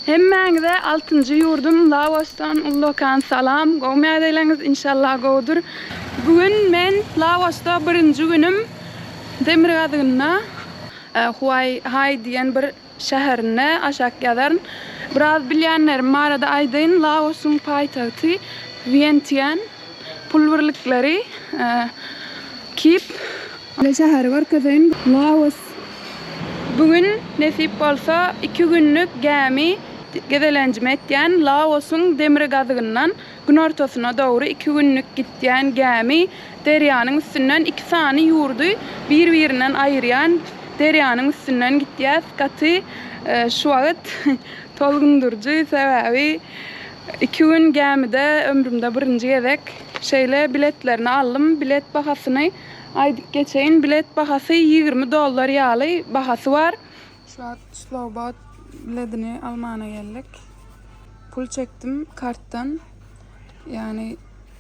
Hemmäňize altynjy ýurdum Laosdan ullakan salam gowmy ýagdaýlaryňyz inşallah gowudyr. Bu gün men Laosda birinji günüm demirgazygynda Huaý Haý diýen bir şäherinde aşak ýazaryn. Biraz bilýänlerim barada aýdaýyn Laosyň paýtagty Wientian pul birlikleri kip. Şäheri görkezeýin Laos Bu gün nesip bolsa iki günlük gämi gezelenjimi etýän Laosyň demirgazygyndan günortasyna dogry iki günlük gitýän gämi derýanyň üstünden iki sany ýurdy bir-birinden aýyrýan derýanyň üstünden gitýäs gaty şu wagt tolgundyryjy sebäbi iki gün gämide ömrümde birinji gezek şeýle biletlerini aldym bilet bahasyny Aýdyp geçeýin, bilet bahasy 20 dollar ýaly bahasy bar. Şu wagt Slowbot biledini almana geldik. Pul çekdim kartdan. Ýagny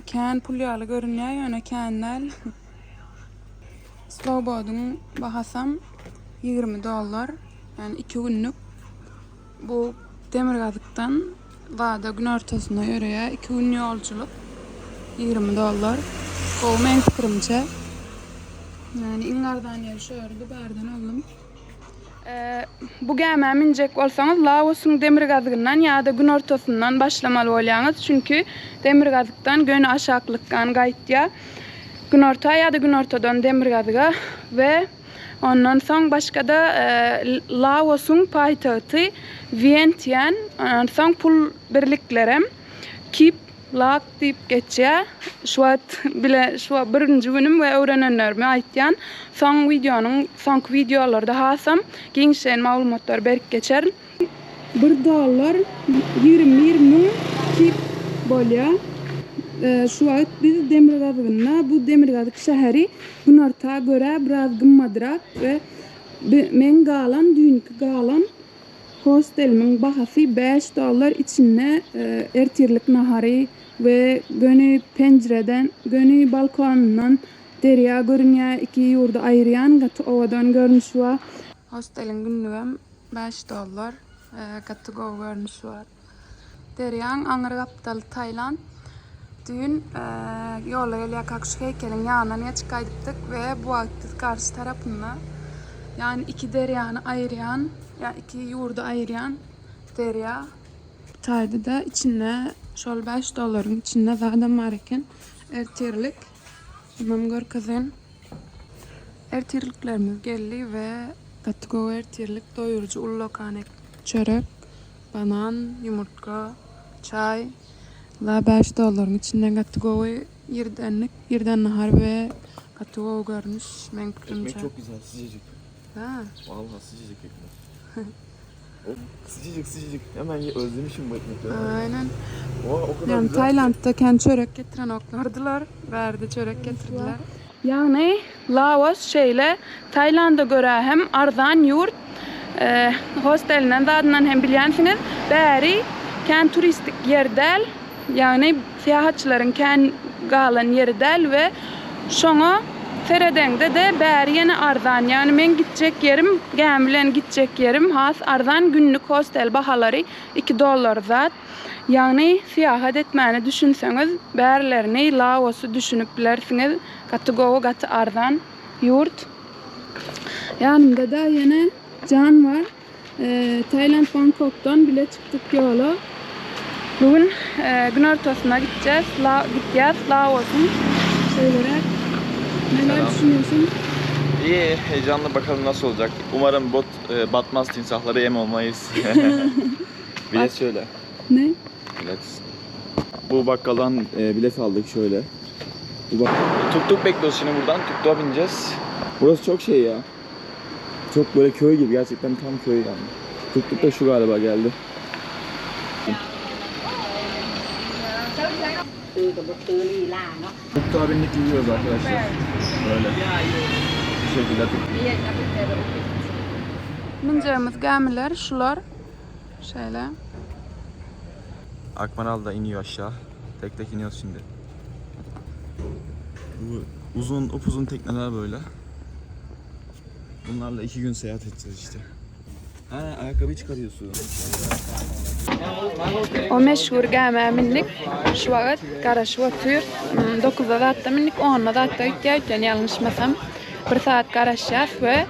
kän pul ýaly görünýär, ýöne kän däl. Slowbodyň bahasam 20 dollar. Ýagny 2 günlük. Bu demirgazykdan Wada günortasyna ýöreýär. Iki gün ýolçulyk. 20 dollar. Gowy meň pikirimçe. Ýani iň arzan ýeri şu ýerdi, bärden aldym. Bu gämä münjek bolsaňyz Laosyň demirgazygyndan ýa-da günortasyndan başlamaly bolýaňyz. Çünki demirgazykdan göni aşaklykdan gaýtýar. Günorta ýa-da günortadan demirgazyga we Ondan soň başga-da Laosyň paýtagty Wientian, ondan soň pul birliklerem Kip, Lak diýip geçýär. Şu wagt bile şu wagt birinji günüm we öwrenenlerimi aýtýan. Soň wideonyň soňky wideolarda hasam giňişleýin maglumatlary berip geçerin. Bir dollar 21 müň kip bolýar. Şu wagt biz demirgazygynda, bu demirgazyk şäheri günorta görä biraz gymmadrak we meň galan düýnki galan hostelimiň bahasy 5 dollar içinde ertirlik nahary we göni penjireden göni balkonyndan derýa görünýär iki ýurdy aýyrýan gaty owadan görnüşi bar. Hosteliň günlügem 5 dollar. Gaty gowy görnüşi bar. Derýaň aňry gapdaly Tailand. Düýn ýolda gelýärkäk şu heýkeliň ýanyndan geçip gaýdypdyk we bu wagt biz garşy tarapynda, ýagny iki derýany aýyrýan, ýa iki ýurdy aýyrýan derýa. Bu taýda-da içinde şol 5 dollaryň içinde zadam bar eken. Ertirlik. Munam görkezeýin. Ertirliklerimiz geldi we gaty gowy ertirlik, doýuryjy ullakan çörek, banan, ýumurtga, çaý. La 5 dollaryň içinden gaty gowy irdenlik, irden nahar we gaty gowy görnüş meň pikirimçe. Ekmek çok güzel, sıcacık. Ha. Vallahi sıcacık ekmek. Sıcacık sıcacık. Hemen ye, özlemişim bu ekmekleri. Aynen. Oha, o kadar Yani güzel. Taylandda kän çörek getirenoklardylar. Bärde çörek getirdiler. Ýagny Laos şeýle Taýlanda görä hem arzan ýurt. Hostelinden zadyndan hem bilýänsiňiz. Bäri kän turistik ýer däl. Ýagny syýahatçylaryň kän galan ýeri däl we şoňa seredeňde-de bäri ýene arzan. Ýagny meň gitjek ýerim, gämi bilen gitjek ýerim has arzan, günlük hostel bahalary iki dollar zat. Ýagny syýahat etmäni düşünseňiz, bärilerini, Laosy düşünip bilersiňiz. Gaty gowy, gaty arzan ýurt. Ýanymda-da ýene Jan bar. Tailand Bangkokdan bile çykdyk ýola. Bu gün günortasyna gitjäs, gitýäs Laosyň. Şeýleräk. Neler düşünýärsiň? İyi, heyecanlı bakalım nasıl olacak. Umarım bot batmaz timsahlara yem olmayız. Bilet şöyle. Ne? Bilet. Bu bakkaldan bilet aldık şöyle. Bu bak Tuk tuk bekliyoruz şimdi buradan. Tuk tuğa bineceğiz. Burası çok şey ya. Çok böyle köy gibi gerçekten tam köy yani. Tuk tuk da şu galiba geldi. Tuk tuğa bindik gidiyoruz arkadaşlar. Böyle. Bu şekilde tuk. Münjegimiz gämiler şular. Şeýle. Akmaral da iniyor aşağı. Tek tek iniyoruz şimdi. Bu uzun upuzun tekneler böyle. Bunlarla iki gün seyahat edeceğiz işte. Ha ayakkabıyı çıkarıyorsun. O meşhur gämä mindik. Şu wagt garaşyp otyr. 9-da zatda mindik, 10-da zatda gitýär öýtýän ýalňyşmasam. Bir sagat garaşýas we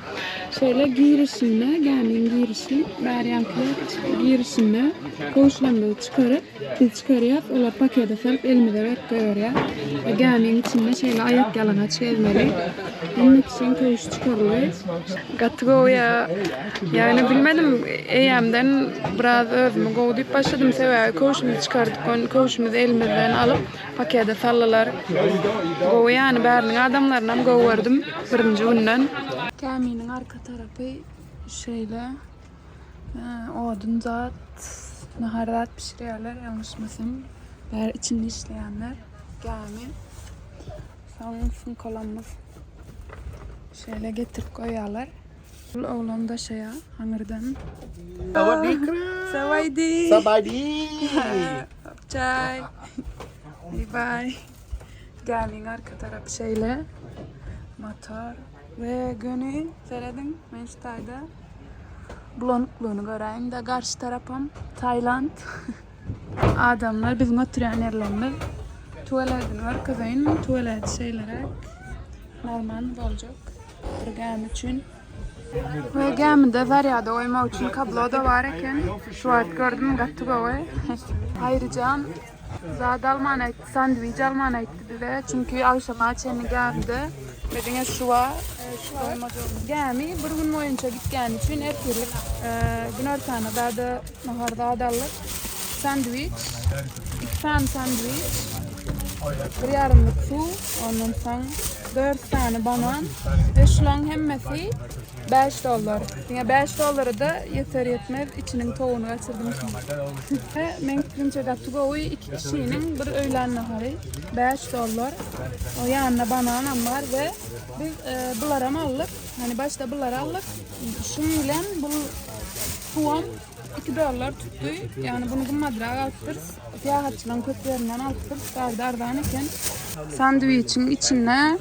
şeýle girişinde, gämiň girişi, bäri ýaňky girişinde köwüşlerimizi çykaryp, biz çykarýas, olar pakete salyp elimize berip goýberýär. We gämiň içinde şeýle aýak ýalaňaç gezmeli. Hemme kişiň köwşi çykaryldy. Gaty gowy ýa. Ýagny bilmedim eýämden biraz özümi gowy diýip başladym sebäbi köwşümizi çykardyk ony köwşümizi elimizden alyp pakede saldylar. Gowy ýany bäriniň adamlarynam gowy gördüm birinji günden. Gäminiň arka tarapy şeýle odun zat nahar zat bişirýärler ýalňyşmasam bäri içinde işleýänler gämi. Soň sumkalarymyz şeýle getirip goýýarlar. Bul oglan daşaýar aňyrdan. Sawaýdi. Sabaýdi. Çaý. Bye bye. Gämiň arka tarapy şeýle. Motor we göni serediň men şu taýda bulanyklygyny göräýiň-de garşy tarapam Tailand. Adamlar biziň oturýan ýerlerimiz. Tuwaledini görkezeýin. Tuwaleti şeýleräk. Normal boljak bir gämi üçin. We gämide zarýada goýmak üçin kablo-da bar eken. Şu wagt gördüm, gaty gowy. Aýryjam zat alman aýtdy, sandwiç alman aýtdy bize. Çünki agşama çenli gämide we diňe şu wagt gämi bir gün boýunça gitýäni üçin ertirlik günortana zada Nahar zat aldyk. Sandwiç. 2 sany sandwiç. Bir ýarymlyk suw. Ondan soň 4 sany banan. We şulaň hemmesi 5 dollar. Diňe 5 dollara da ýeter ýetmez içiniň towuny gaçyrdym. We meň pikirimçe gaty gowy iki kişiniň bir öýlän nahary 5 dollar. O ýanynda bananam bar we biz bularam aldyk. Hani başda bulary aldyk. Şuň bilen bul Suwam 2 dollar tutdy. Ýagny bunu gymmadrak alypdyrys. Syýahatçylaryň köp ýerinden alypdyrys. Bärde arzan eken. Sandwiçiň içinde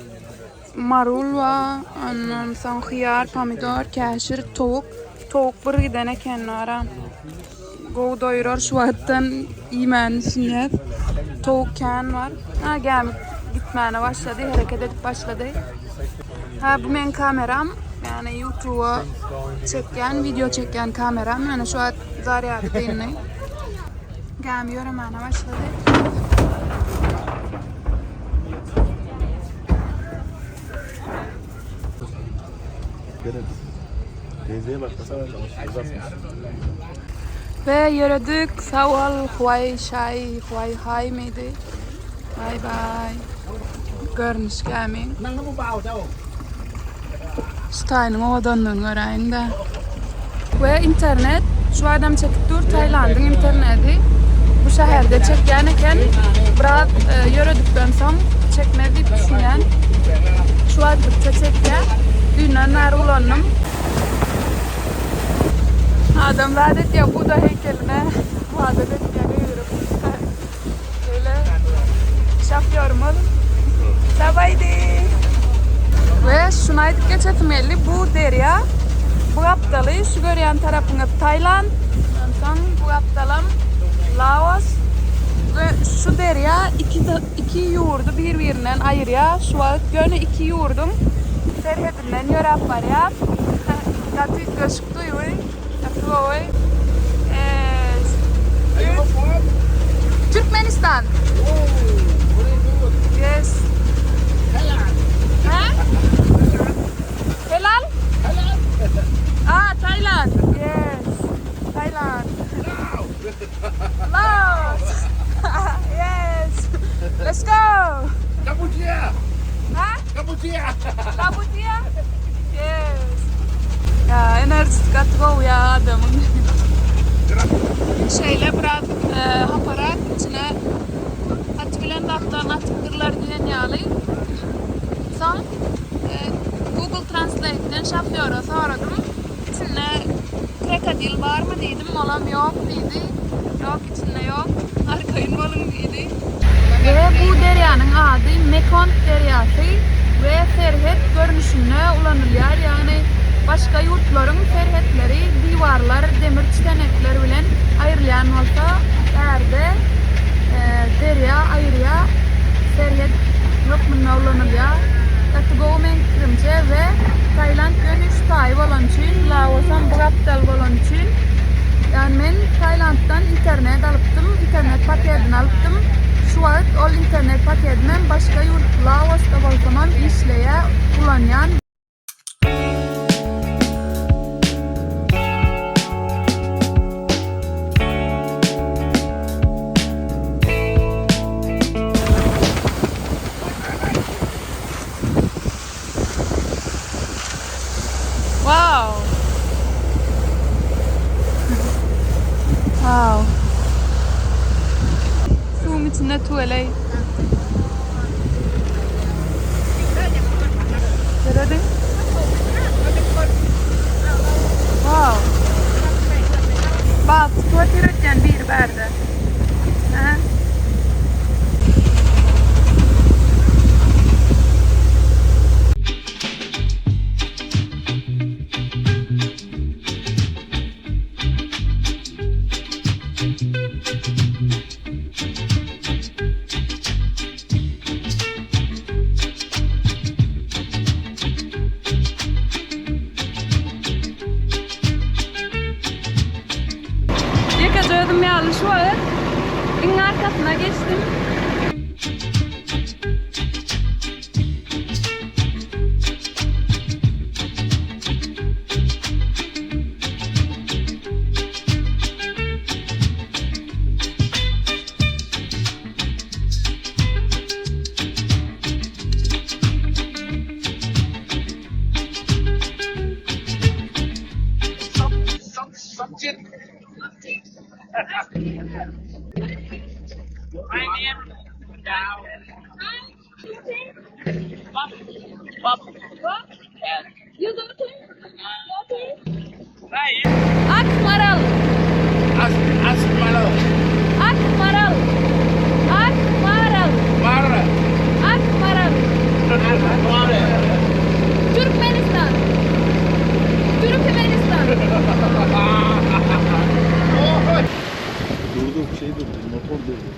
marul bar, ondan soň hyýar, pomidor, käşir, towuk. Towuk bir giden eken ara. Gowy doýurar şu wagtdan iýmäni düşünýäs. Towuk kän bar. Ha gämi gitmäne başlady, hereket edip başlady. Ha bu meň kameram. Ýagny YouTube'a çekýän, wideo çekýän kameram. Ýöne şu wagt zarýady dyndy. Gämi ýöremäne başlady. Teyzeye başlasana uzatmış. We ýöredik. Sag bol Huaý Şaý, Huaý Haý miydi? Bye bye. Görnüş gämi. Şu taýynyň owadanlygyny göräýiň-dä. We internet şu adam çekip dur Tailandyň interneti. Bu şäherde çekýän eken. Biraz e, ýöredikden soň çekmez diýip düşünýän. Şu wagtlykça çekýär. Düýnden bäri ulandym. Adamlar etýär Buda heýkeline ybadat etýär gygyryp. Şeýle şofýorymyz Sabaýdy. We şuny aýdyp geçesim geldi, bu derýa bu gapdaly şu görýän tarapyňyz Tailand, onsoň bu gapdalam Laos we şu derýa iki ýurdy bir-birinden aýyrýar. Şu wagt ýöne iki ýurduň serhedinden ýöräp barýas. Gaty üýtgeşik duýgy. Gaty gowy. Türkmenistan. Yes. Ha? Helal? Ah, Thailand. Yes. Thailand. Laos. Yes. Let's go. Kampuchea! Ha? Kampuchea! Kampuchea? Yes. Ya enerjisi gaty gowy ya adamyň. Şeýle biraz haparak içine gaty bilen zatlaryny atypdyrlar diýen ýaly. Soň Google Translate-den şofýora soradym. Içinde krokodil barmy diýdim, olam ýok diýdi. Ýok içinde ýok. Arkaýyn boluň diýdi. We bu derýanyň ady Mekong derýasy we serhet görnüşinde ulanylýar, ýagny. Başga ýurtlaryň serhetleri diwarlar, demir çitenekler bilen aýrylýan bolsa, bärde derýa aýyrýar, serhet hökmünde ulanylýar. Gaty gowy meň pikirimçe we Tailand göni şu taýy bolany üçin, Laosam bu gapdal bolany üçin, ýagny men Tailanddan internet alypdym, internet pakedini alypdym. Şu wagt ol internet pakedimem başga ýurt Laosda bolsamam işleýär, ulanýan. Wow. Wow. Suwuň içinde tüweleý. Serediň. Wow. Balyk tutup otyr ötýän biri bärde. Aha. Ýekeje özüm ýaly şu wagt iň arkasyna geçdim. Ak maral. Ak maral. Ak maral. Ak maral. Ak maral. Türkmenistan. Türkmenistan. Durdu şey durdu motor durdu.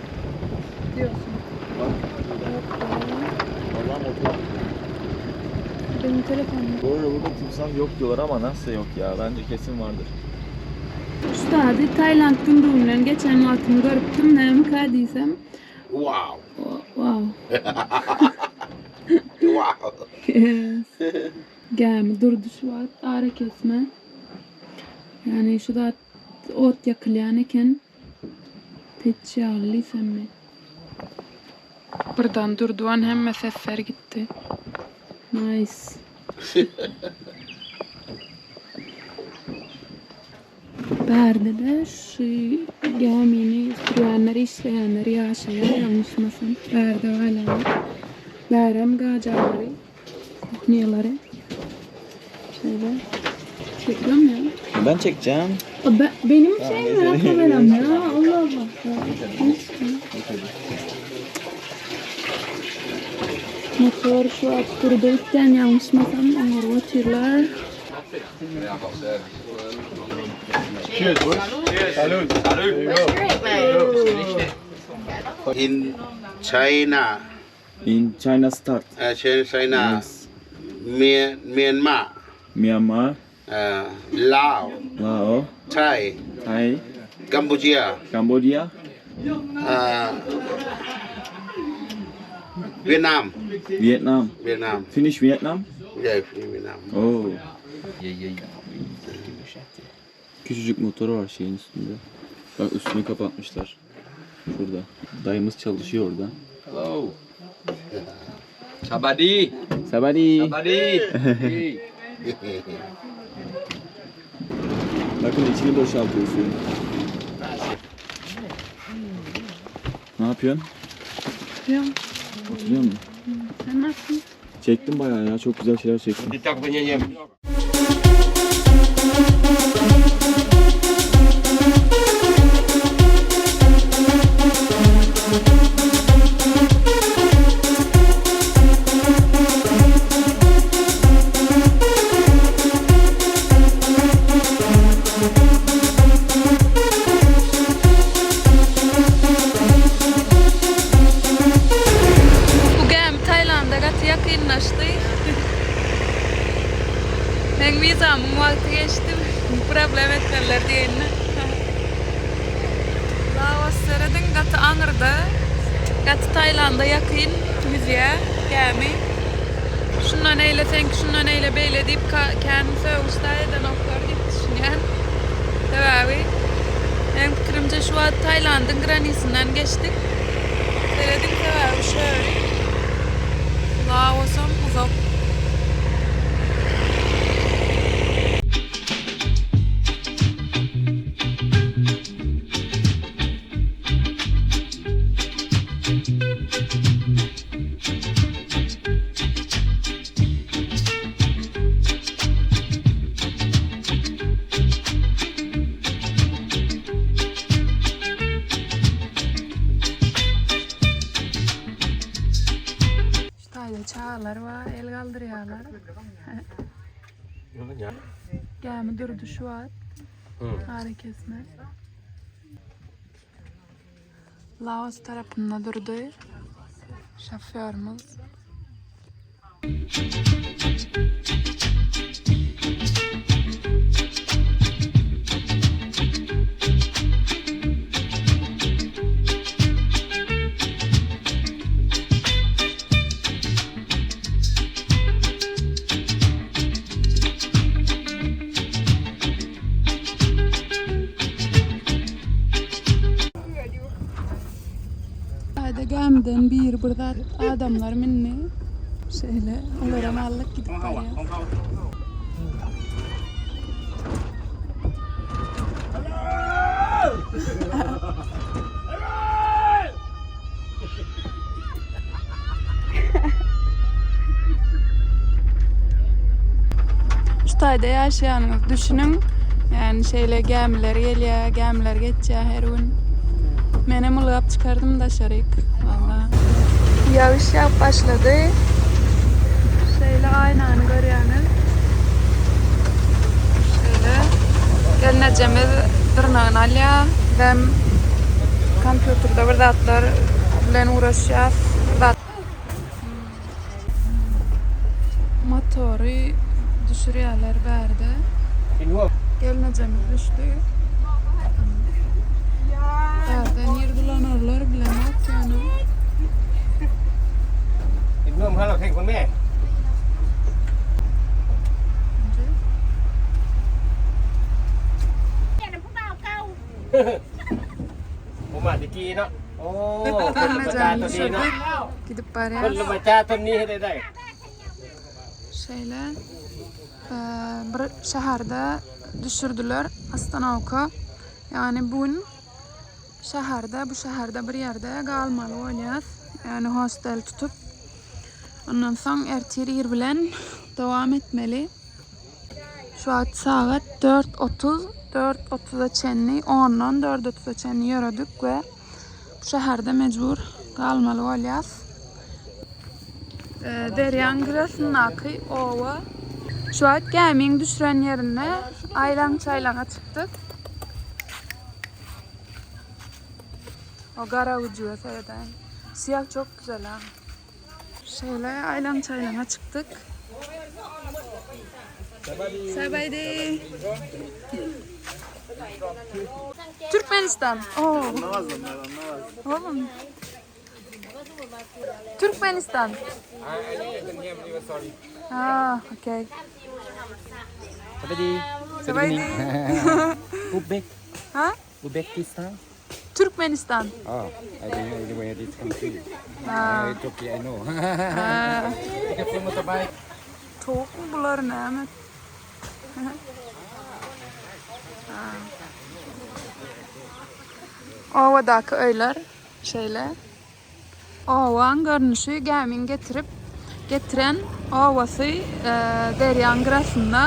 Diyorsun. Bak. Vallahi motor durdu. Benim telefonum. Bu arada burada timsah yok diyorlar ama nasıl yok ya? Bence kesin vardır. Şu Tayland gümrüginden geçen wagtymy görüpdim, nämika diýsem. Wow. Wow. Wow. Yes. Gämi durdy şu wagt arakesme. Ýagny şu zat ot ýakylýan eken. Peç ýaly diýsemmi. Birden durdy hemme sesler gitdi. Nice. Bärde-de şu gämini sürýänler, işleýänler ýaşaýar, ýalňyşmasam. Bärde galanlar. Bärem gajarlary, kuhnýalary. Şeýle. Çekiyorum ya. Ben çekeceğim. Benim şeyim ya, kameram ya. Allah Allah. Motor şu wagt durdy öýtýän ýalňyşmasam, oňaryp otyrlar. In China, In China start. China, Yes. Myanmar, Myanmar, Laos, Laos, Thai, Thai, Cambodia, Cambodia, Vietnam, Vietnam. Vietnam. Finish Vietnam? Yeah, Vietnam. Oo. Küçücük motoru var şeyin üstünde. Bak üstünü kapatmışlar. Şurada. Dayımız çalışıyor orada. Hello. Sabadi. Sabadi. Sabadi. Hey. Bakın içini boşaltıyor suyun. Ne yapıyorsun? Oturuyorum. Oturuyor musun? Sen nasılsın? Çektim bayağı ya. Çok güzel şeyler çektim. Gaty aňyrda, gaty Taýlanda ýakyn ýüzýär gämi. Şundan eýle seňki, şundan eýle beýle diýip kän sögüş-de edenoklar diýip düşünýän. Sebäbi meň pikirimçe şu wagt Taýlandyň granisyndan geçdik. Serediň sebäbi şöyle. Laosam uzak. Şu taýda çagalar bar, el galdyrýarlar. Gämi durdy şu wagt. Arakesme. Laos tarapynda durdy şofýorymyz. Taýda gämiden biri bir zat adamlar mindi. Şeýle olaram aldyk gidip barýas. Şu taýda ýaşaýanyňyzy düşüniň. Ýani şeýle gämiler gelýär, gämiler geçýär her gün. Menem ylgap çykardym daşaryk. Walla. Ýagyş ýagyp başlady. Şeýle aýnany görýäňiz. Şeýle. Gelnejemiz dyrnagyny alýar. Bizem kompýuterde bir zatlar bilen uğraşýas. Zat Motory düşürýärler bärde. Gelnejemiz düşdi. Bärde nirde ulanarlar bilemok ýöne. Gelnejemiz düşürdik. Gidip barýas. Şeýle bir şäherde düşürdiler ostanowka. Ýagny bu gün şäherde, bu şäherde bir ýerde galmaly bolýas. Ýagny hostel tutup. Ondan soň ertir ir bilen dowam etmeli. Şu wagt sagat 4:30, 4:30-a çenli, ondan 4:30-a çenli ýöredik we bu şäherde mejbur galmaly bolýas. Derýaň gyrasyndaky oba. Şu wagt gämiň düşüren ýerinde aýlaň-çaýlaňa çykdyk. O garagüjüge seredäýiň. Syýah çok güzel ha. Şeýle aýlaň-çaýlaňa çykdyk. Sabaýdy. Türkmenistan. Oo. Oğlum. Türkmenistan. Ah, okey. Sabaýdy. Sabaýdy. Uzbek. Ha? Uzbekistan. Türkmenistan. Oh, I don't know where this country. Ha. It's okay, I know. Ha. Careful motorbike. Towuk mu bular näme? Ha. Obadaky öýler şeýle. Obaň görnüşi gämiň getirip getiren obasy e, derýaň gyrasynda.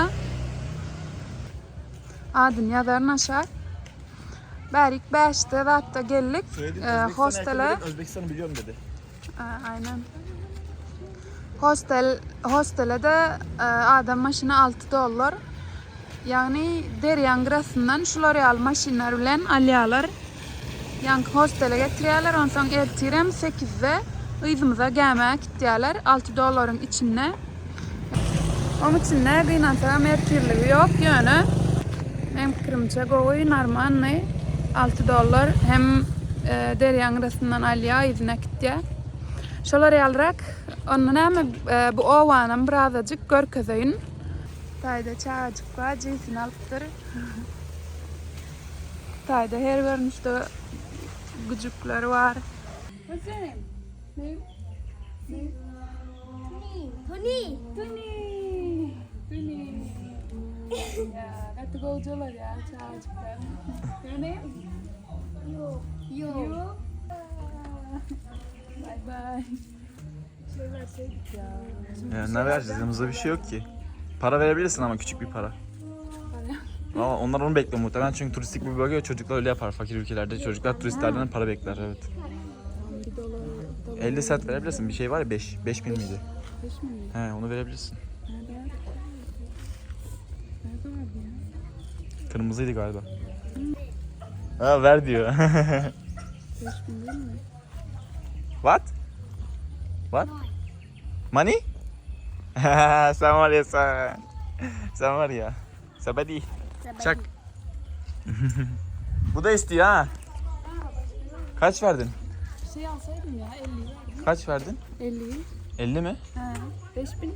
Adyny ýazaryn aşak. Bärik bäşde zatda geldik. E, hostele. Özbekistan'ı biliyorum dedi. A, Aynen. Hostel hostele de e, adam başyna 6 dollar. Ýagny derýaň gyrasyndan şular ýaly maşynlar bilen alýarlar. Ýaňky hostele getirýärler, onsoň ertirem 8-de yzymyza gämä gitýärler 6 dollaryň içinde. Oň içinde gynansagam ertirligi ýok, ýöne meň pikirimçe gowy, normalny 6 dollar hem e, Derýaň gyrasyndan alýar, yzyna äkitýär. Şolar ýalyrak. Onda näme, bu obanam birazajyk görkezeýin. Taýda çagajyk bar, jigisini alypdyr. Taýda her görnüşde güjükler bar. What's your name? Name? Name? Tony. Tony. Tony. Ya, gaty gowjalar ya çagajyklar. Your name? Yo. Yo. You? Bye bye. Şey verseydik ya. Ya ne vereceğiz? Yanımızda bir şey yok ki. Para verebilirsin ama küçük bir para. Valla onlar onu bekliyor muhtemelen çünkü turistik bir bölge ya, çocuklar öyle yapar fakir ülkelerde. Çocuklar turistlerden para bekler evet. Bir dolar, dolar. 50 sent verebilirsin bir şey var ya 5 5000 miydi? 5 mi? He onu verebilirsin. Nerede? Nerede vardı ya? Kırmızıydı galiba. Ha ver diyor. 5000 değil mi? What? What? Money? sen var ya sen. Sen var ya. Sabadi. Çak. Bu da istiyor ha. Kaç verdin? Bir şey alsaydım ya 50 verdim. Kaç verdin? 50. 50 mi? Ha, 5000.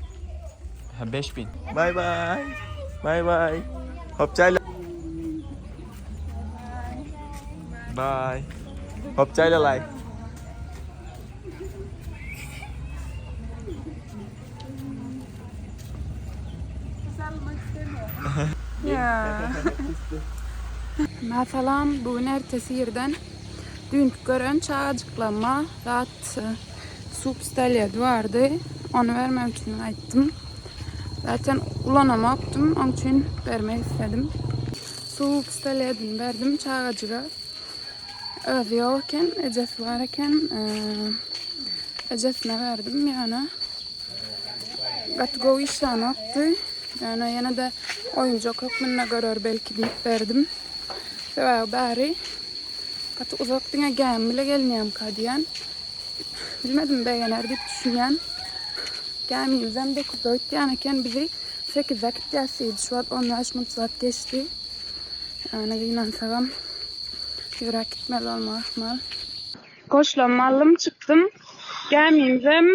Ha 5000. Bye bye. Bye bye. Hopçayla. Bye. Hopçayla like. Ya. Mesalam bugün ertesi ýerden düýnki gören çagajyklama zat suw pistoleti bardy. Ony bermek üçin aýtdym. Zaten ulanamakdym, oň üçin bermek istedim. Suw pistoletini berdim çagajyga. Özi ýok eken, ejesi bar eken. Ejesine berdim ýöne gaty gowy işlänokdy. Ýöne ýene-de oýunjak hökmünde görer belki diýip berdim. Sebäbi bäri gaty uzak diňe gämi bile gelinýärmika diýýän. Bilmedim begener diýip düşünýän. Gämimizem 9-da gitýän eken bizi 8-de gitýäs diýdi. Şu wagt 15 minut zat geçdi. Ýöne gynansagam ýöräp gitmeli bolmagy ahmal. Goşlama aldym çykdym. Gämimizem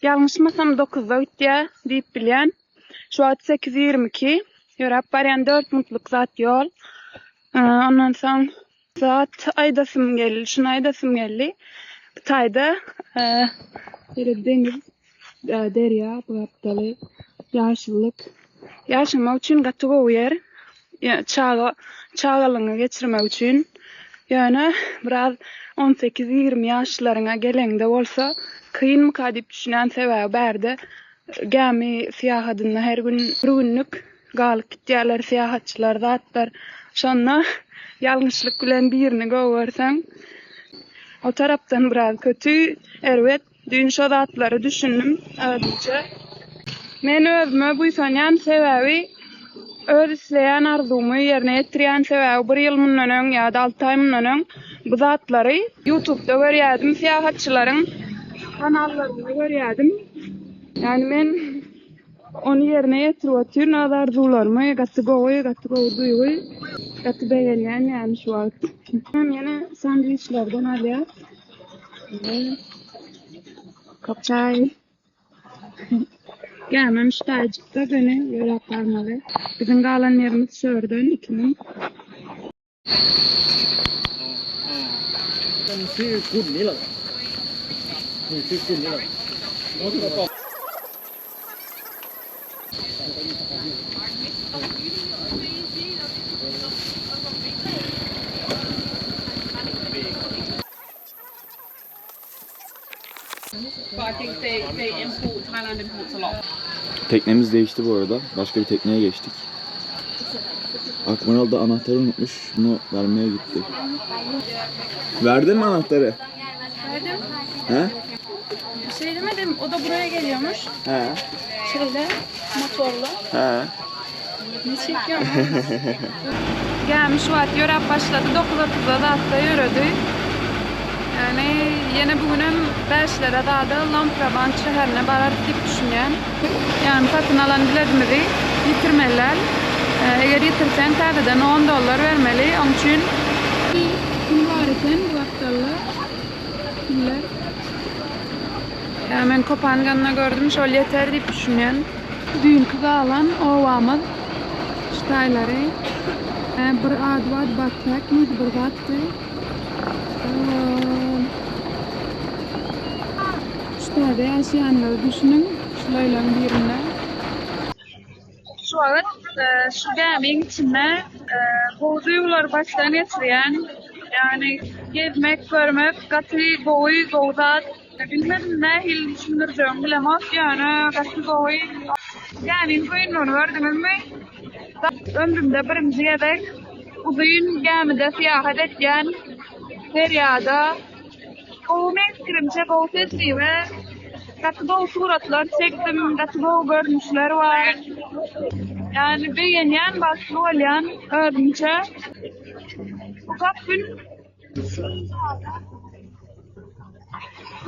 ýalňyşmasam 9-da gitýär diýip bilýän. Şu wagt 8:22. Ýöräp barýan 4 minutlyk zat ýol. Ondan soň zat aýdasym geldi, şuny aýdasym geldi. Bu taýda şeýle deňiz, derýa, bu gapdaly ýaşyllyk. Ýaşamak üçin gaty gowy ýer. Çaga çagalygyňy geçirmek üçin. Ýöne biraz 18-20 ýaşlaryňa geleňde bolsa kynmyka diýip düşünýän sebäbi bärde gämi syýahatynda her gün bir günlük galyp gitýärler syýahatçylar zatlar. Şonda ýalňyşlyk bilen birini gowy görseň o tarapdan biraz kötü, erbet. Düýn şo zatlary düşündim özümçe. Men özüme buýsanýan sebäbi öz isleýän arzuwymy ýerine ýetirýän sebäbi bir ýyl mundan öň ýa-da 6 aý mundan öň bu zatlary YouTube'da görýärdim, syýahatçylaryň kanallarynda görýärdim. Yani men ony ýerine ýetirip otyryn öz arzuwlarymy, gaty gowy, gaty gowy duýgy, gaty begenýän yani şu wagt. Hem ýene sandwiçlerden alýar. Kop çaý. Gämem ştaýjykda göni ýöräp barmaly. Biziň galan ýerimiz şörden 2 minut. ชื่อคุณนี่เหรอนี่ชื่อคุณนี่เหรอ But I think they import, Thailand imports a lot. Teknemiz değişti bu arada. Başka bir tekneye geçtik. Akmaral da anahtarı unutmuş. Bunu vermeye gitti. Verdin mi anahtarı? Verdim. He? Bir şey demedim. O da buraya geliyormuş. He. Şöyle motorla. He. Ne çekiyorum? Gelmiş wagt ýöräp başlady. 9:30-da da atda ýöredi. Yani ýene bugünem 5-lere dada Luang Prabang şäherine barar diýip düşünýän. Yani satyn alan biletimizi ýitirmeliler. Eger ýitirseň täzeden 10 dollar bermeli. Oň üçin kim bar eken? gapdalda piller. Ýa men Kopanganda gördüm, şol ýeter diýip düşünýän. Düýnki galan obamyz ştaýlary. Bir ady bardy, Batpak miydi bir zatdy. Şu taýda ýaşaýanlary düşüniň, şulaýlaryň birinde. Şu wagt şu gämiň içinde gowy duýgulary başdan geçirýän. Ýagny gezmek, görmek gaty gowy, gowy zat. Bilmedim nähili düşündirjegimi bilemok, ýöne gaty gowy. Gämiň uzynlygyny gördüňizmi? Ömrümde birinji gezek uzyn gämide syýahat etýän, derýada. Gowy meň pikirimçe gowy tejribe. Gaty gowy suratlar çekdim, gaty gowy görnüşler bar. Ýagny begenýän, bagtly bolýan özümçe. Uzak gün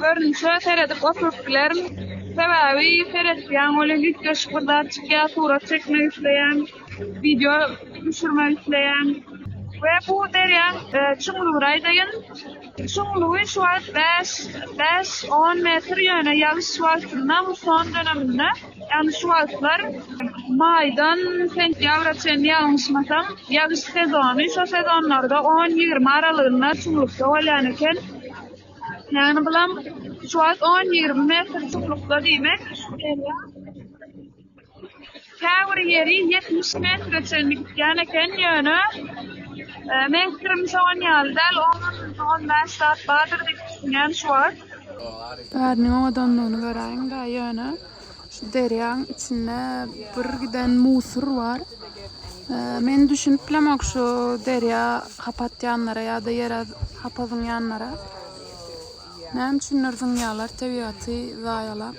görnüşe seredip oturyp bilerin. Sebäbi seretýäň welin üýtgeşik bir zat çykýar, surat çekmek isleýäň, wideo düşürmek isleýäň. We bu derýaň çuňlugyny aýdaýyn. Çuňlugy şu wagt bäş, bäş, on metr, ýöne ýagyş wagtynda, muson döneminde, ýagny şu wagtlar maýdan sentýabra çenli ýalňyşmasam, ýagyş sezony, şo sezonlarda on, 20 aralygynda çuňlukda bolýan eken. Ýagny bulam şu wagt on, 20 metr çuňlukda diýmek. Käbir ýeri 70 metre çenli gitýän eken, ýöne meň pikirimçe on ýaly däl, on, 15 zat bardyr diýip düşünýän şu wagt. Bäriniň owadanlygyny göräýiň-dä, ýöne şu derýaň içinde bir giden musur bar. Men düşünip bilemok şu derýa hapa atýanlara ýa-da ýere hapa zyňýanlara. Näme üçindir zyňýarlar tebigaty zaýalap.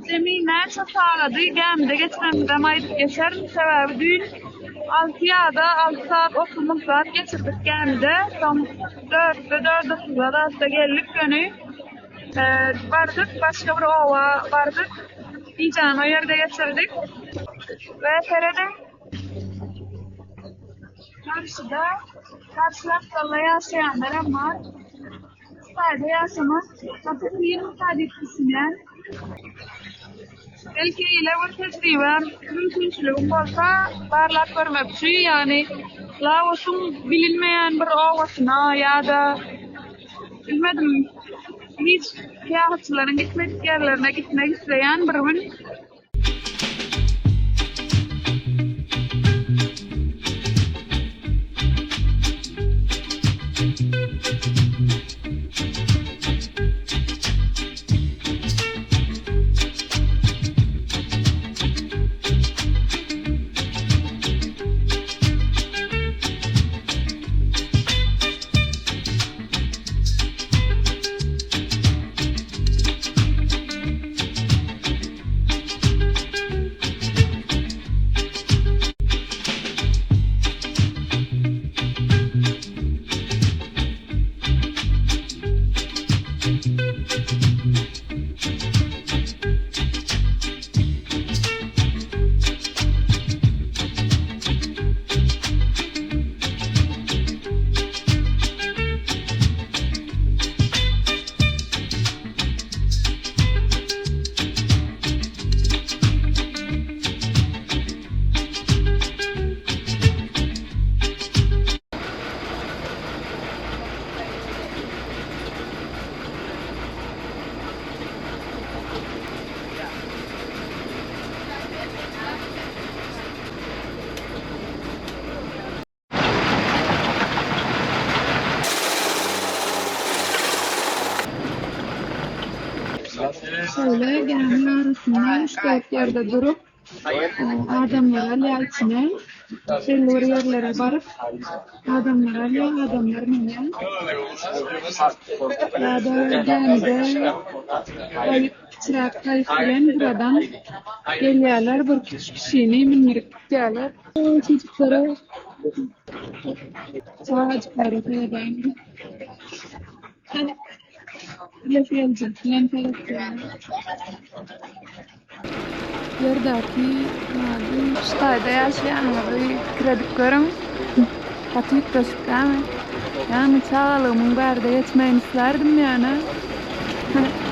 Jemi näçe sagady gämide geçirenimizem aýdyp geçerin. Sebäbi düýn 6 ýa-da 6 sagat 30 minut zat geçirdik gämide. Soň dörtde, dört otuzda zatda geldik göni. Bardyk, başga bir oba bardyk. Gijäni o ýerde geçirdik. We serediň. Garşyda, garşy gapdalda ýaşaýanlaram bar. Hytaýda ýaşamak gaty kynmyka diýip düşünýän. Belki ile bir tejribe mümkinçiligim bolsa barlap görmekçi, ýagny Laosyň bilinmeýän bir obasyna ýa-da bilmedim hiç syýahatçylaryň gitmedik ýerlerine gitmek isleýän bir gün. Şeýle gämiň arasynda üç-dört ýerde durup, adamlar alýar içine. Belli bir ýerlere baryp, adamlar alýar, adamlar münýär. Ýa-da gämide gaýyk, kiçiräk gaýyk bilen gyradan gelýärler, bir kişini mündürip gidýärler. Çocuklara çagajyklara seredäýiň. Bilesigeliji bilen seretýär. Ýerdäki ady. Şu taýda ýaşaýanyňyzy pikir edip görüň. Gaty üýtgeşik dälmi? Ýagny çagalygymyň bärde geçmegini islärdim ýöne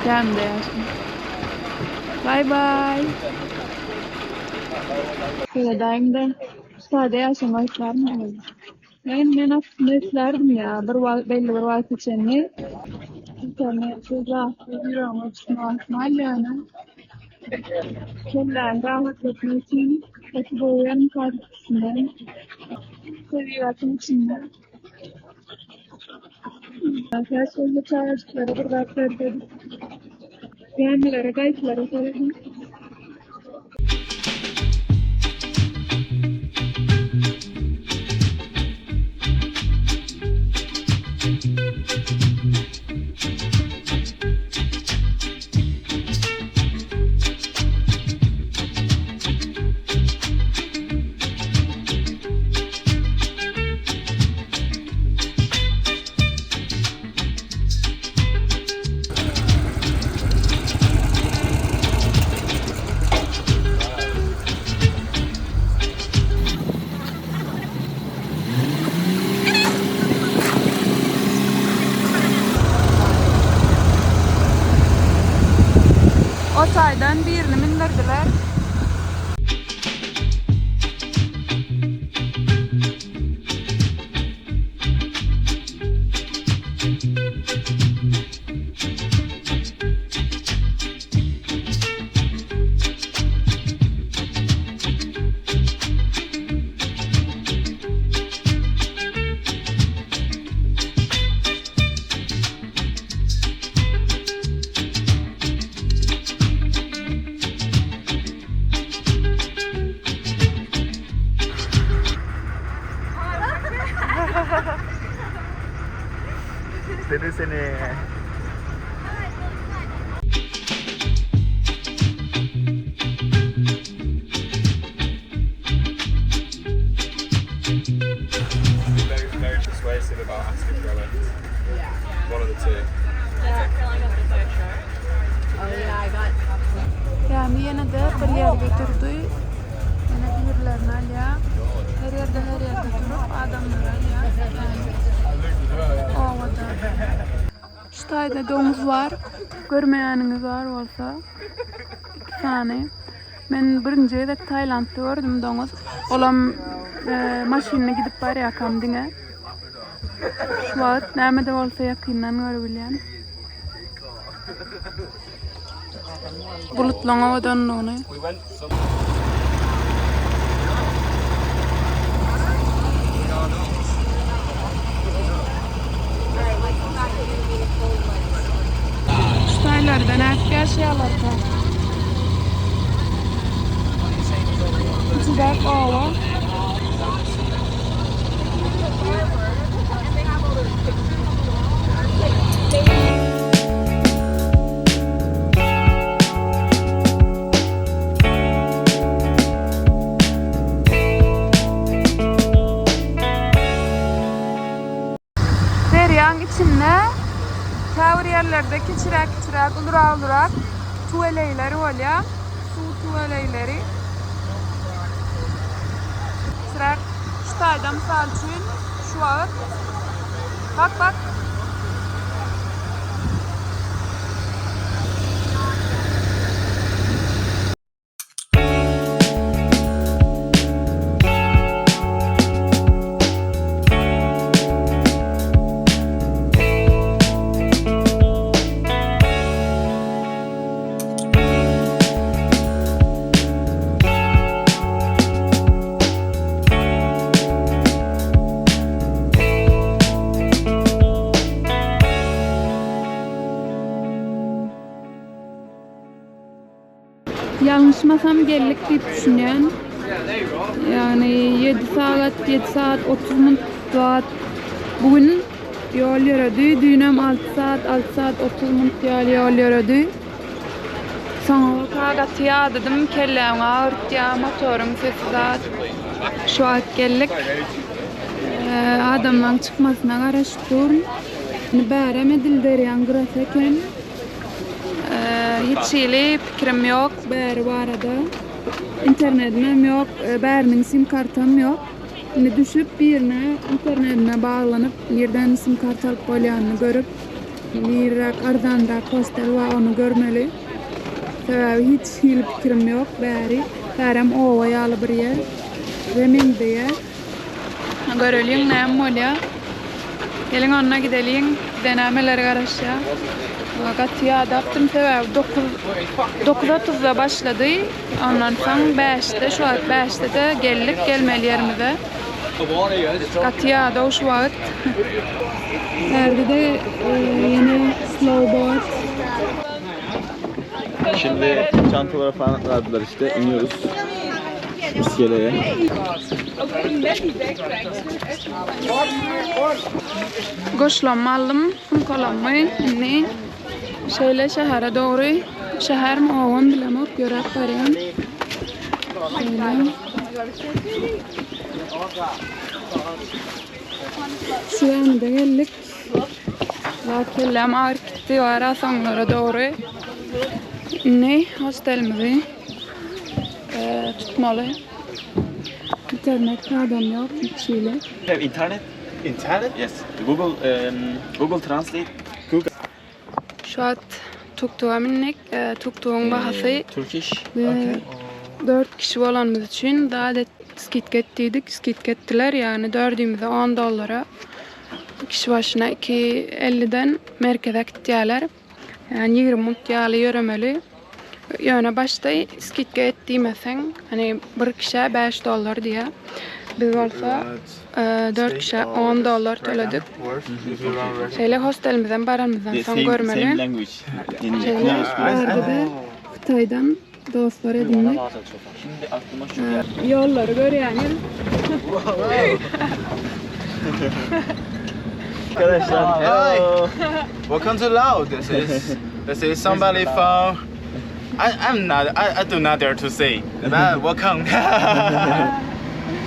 gämide ýaşaýan. Baý baý. Seredaýyňda sada ýaşamak islärmiňiz? Men men aslynda islärdim ýa bir wagt belli bir wagta çenli internetsiz zatsyz ýüregiňe düşmek ahmal ýöne kelläňi rahatlatmak üçin gaty gowy ýermiş üstünden tebigatyň içinde. Şeýle çagajyklara bir zat bersedik. Gämilere, gaýyklara serediň. O taýdan birini mindirdiler. Seni seni. Very, very persuasive about asking for a lift. Yeah. One of the two. Gämi ýene-de bir ýerde durdy. Ýene birilerini alýar. Her ýerde her ýerde durup adamlary alýar. Gämi obada. Şu taýda doňuz bar. Görmeýäniňiz bar bolsa. Iki sany. Men birinji gezek Tailandda gördüm doňuz. Olam maşynda gidip barýarkam diňe. Şu wagt näme-de bolsa ýakyndan görübilýän. Bulutlaň owadanlygyny. Şu taýlarda nädip ýaşaýarlarka? Kiçijek oba. Derýaň içinde käbir ýerlerde kiçiräk-kiçiräk, ulurak-ulurak tüweleýler bolýar. Suw tüweleýleri. Kiçiräk şu taýda mysal üçin şu wagt bak bak. Ýalňyşmasam geldik diýip düşünýän. Ýagny 7 sagat, 7 sagat 30 minut wagt bu gün ýol ýöredi. Düýnem 6 sagat, 6 sagat 30 minut ýaly ýol ýöredi. Soňa gaty ýadadym, kelläm agyrtýar, motoryň sesi zat. Şu wagt geldik. Adamlaryň çykmasyna garaşyp durun. Indi bärem edil derýaň gyrasy eken. Hiç hili pikirim ýok bäri barada. Internetimem ýok, bäriniň sim kartam ýok. Indi düşüp birine internetine baglanyp nirden sim kart alyp bolýanyny görüp nirräk arzanrak hostel bar ony görmeli. Sebäbi hiç hili pikirim ýok bäri. Bärem oba ýaly bir ýer we meňzeýär. Göreliň näme bolýar. Geliň onda gideliň. Bize nämeler garaşýar. Gaty ýadapdym sebäbi 9 9:30-da başlady. Ondan soň 5-de şu wagt 5-de-de geldik gelmeli ýerimize. Gaty ýadaw şu wagt. Bärde-de ýene slow boat. Şimdi çantalara falan verdiler işte. İniyoruz. İskeleye. Goşlammy aldym, sumkalammy. Indi şeýle şähere dogry, şähermi obamy bilemok, ýöräp barýan. Şeýle. Şu ýanynda geldik. Wah kelläm agyryp gitdi bara soňlara dogry. Indi hostelimizi tutmaly. Internet adam ýok hiç hili. Have internet? Internet? Yes. Google um, Google Translate. Google. Şu wagt tuk-tuga mindik. Tuk-tugyň bahasy Turkish. we 4 kişi bolanymyz üçin zat et skidka et diýdik. Skidka etdiler. Ýagny dördümize 10 dollara kişi başyna 2.50-den merkeze äkitýärler. Ýagny 20 minut ýaly ýöremeli. Ýöne başda skidka et diýmeseň, hani bir kişä 5 dollar diýýär. Biz bolsa 4 kişä 10 dollar töledik. Şeýle hostelimizden baranymyzdan soň Same, görmeli. same language. Şeýle bärde-de Hytaýdan dostlar edindik. Şimdi aklıma şu geldi. Ýollary görýäňiz. Arkadaşlar hello. Welcome to Laos. This is this is somebody from. I I'm not I, I do not dare to say. But welcome.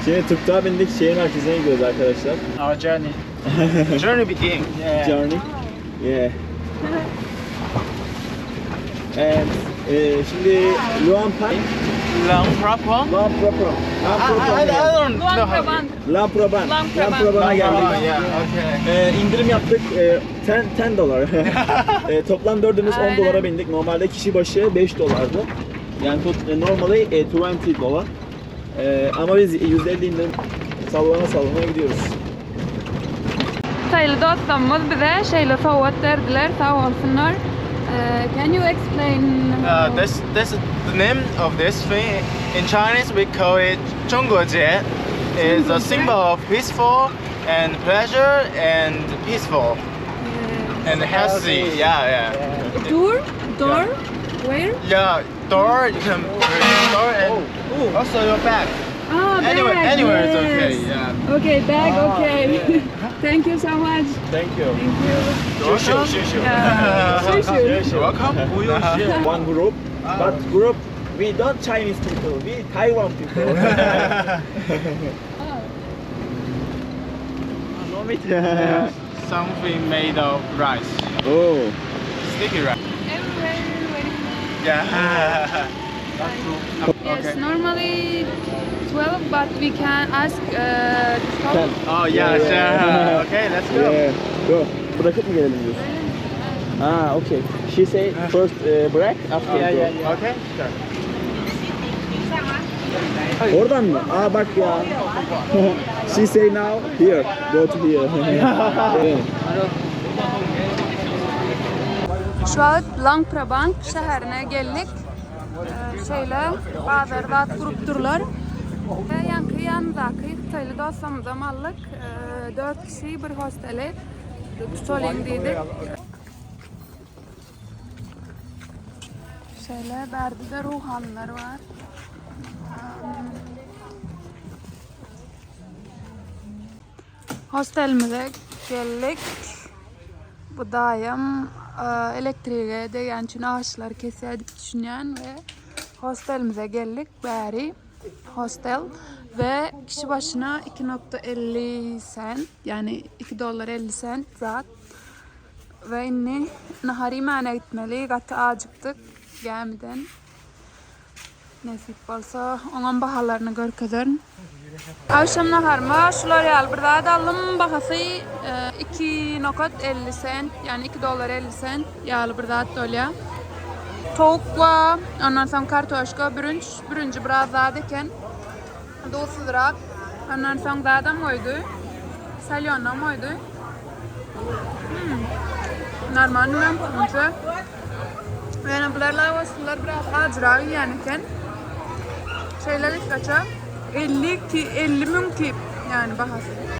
Şimdi tuk-tuğa bindik şehir merkezine gidiyoruz arkadaşlar. Our journey. Journey begin. Journey. Yeah. And e, şimdi Luang Prabang. Long Prabang. Luang Prabang. I, I, I don't know. Luang how- Prabang. Luang Prabang. Luang Luang Prabang. Prabang'a geldik. Oh, yeah, okay. E, indirim yaptık. E, 10, 10 dolar. e, toplam dördümüz 10 Aynen. dolara bindik. Normalde kişi başı 5 dolardı. Yani tot, e, normally e, 20 dolar. E, ama biz 150 indirim sallana sallana gidiyoruz. Hytaýly dostlarymyz bize şeýle sowgat berdiler, sag bolsunlar. Can you explain? This this the name of this thing in Chinese we call it 中国结. Is a symbol of peaceful and pleasure and peaceful and healthy. Yeah, yeah. Door? Door? Where? Yeah, door you can door and also your bag. Ah, Anywhere, bag, anywhere is okay. yes. Yeah. Okay, bag, okay. Thank you so much. Thank you. Thank you. Şu şu şu. Yeah. Şu şu. Welcome. One group, but group we don't Chinese people, we Taiwan people. Something made of rice, oh. sticky rice. Everywhere, very Yeah. Yes, normally 12, but we can ask to stop. Oh yeah, sure. Okay, let's go. Yeah. Go. Bırakıp mı gelelim diyorsun? Ah, okay. She say first break after Yeah, go. yeah, yeah. Okay, sure. Oradan mı? Aa bak ya. She say now here. Go to here. Yeah. Şu wagt Luang Prabang şäherine geldik. Şeýle bazar zat gurup durlar. We ýaňky ýanymdaky hytaýly dostlarymyzam aldyk. 4 kişi bir hosteli tutalyň diýdik. Şeýle bärde-de ruhanylar bar. Hostelimize geldik. Bu daýym elektrige degýän üçin agaçlary kesýär diýip düşünýän we hostelimize geldik. Bäri hostel we kişi başyna 2.50 sent, ýagny 2 dollar 50 sent zat. We indi nahar iýmäne gitmeli. Gaty ajykdyk gämiden. Nesip bolsa oňam bahalaryny görkezerin. Agşam naharyma şular ýaly bir zat aldym. Bahasy 2.50 sent, ýagny 2 dollar 50 sent ýaly bir zat bolýar. Towuk we ondan soň kartoşka, bürünç, bürünji biraz zat eken. Duzsuzrak. Ondan soň zadam goýdy. Solýonam goýdy. Hmm. Normalny men pikirimçe. Ýöne bular laoslylar biraz ajyrak iýýän eken. Şeýle gysgaça 50 ki 50 müň tip ýagny bahasy.